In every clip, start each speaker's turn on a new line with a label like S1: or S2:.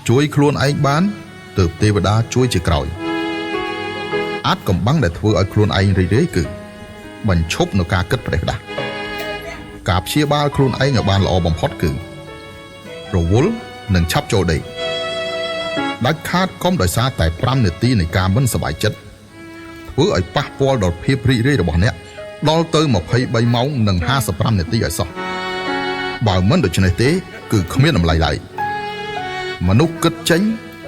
S1: ជួយខ្លួនឯងបានទើបទេវតាជួយជាក្រោយអាចកំបាំងដែលធ្វើឲ្យខ្លួនឯងរីករាយគឺបញ្ឈប់នៅការគិតប្រេះផ្ដាស់ការព្យាបាលខ្លួនឯងឲ្យបានល្អបំផុតគឺរវល់និងឆាប់ចូលដេកដាច់ខាតកុំដោយសារតែ5នាទីនៃការមិនសប្បាយចិត្តធ្វើឲ្យប៉ះពាល់ដល់ភាពរីករាយរបស់អ្នកដល់ទៅ23ម៉ោងនិង55នាទីឲ្យសោះបើមិនដូច្នេះទេគឺគ្មានតម្លៃឡើយមនុស្សគិតចេញ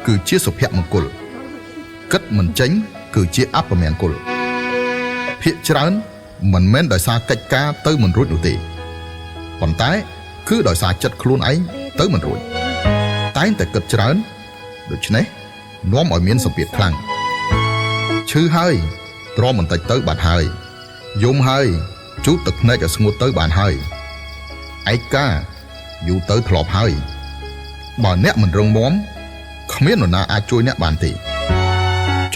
S1: គឺជាសុភមង្គលគិតមិនចេញគឺជាអពមង្គលភាគច្រើនមិនមែនដោយសារកិច្ចការទៅមិនរួចនោះទេប៉ុន្តែគឺដោយសារចិត្តខ្លួនឯងទៅមិនរួចតែងតែគិតច្រើនដូច្នេះនាំឲ្យមានសម្ពាធខ្លាំងឈឺហើយទ្រាំបន្តិចទៅបាត់ហើយយំហើយជូតទឹកភ្នែកឲ្យស្ងួតទៅបានហើយឯកាយូរទៅធ្លាប់ហើយបើអ្នកមិនរឹងមាំគ្មាននរណាអាចជួយអ្នកបានទេ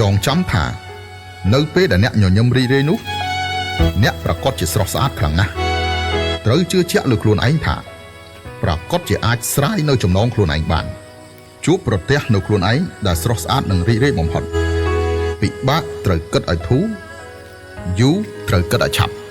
S1: ចងចាំថានៅពេលដែលអ្នកញញឹមរីករាយនោះអ្នកប្រកាសជាស្រស់ស្អាតខ្លាំងណាស់ត្រូវជឿជាក់លើខ្លួនឯងថាប្រកាសជាអាចស្រាយនៅចំណងខ្លួនឯងបានជួបប្រទះនៅខ្លួនឯងដែលស្រស់ស្អាតនិងរីករាយបំផុតពិបាកត្រូវគិតឲ្យធូរយូរត្រូវគិតឲ្យឆាប់។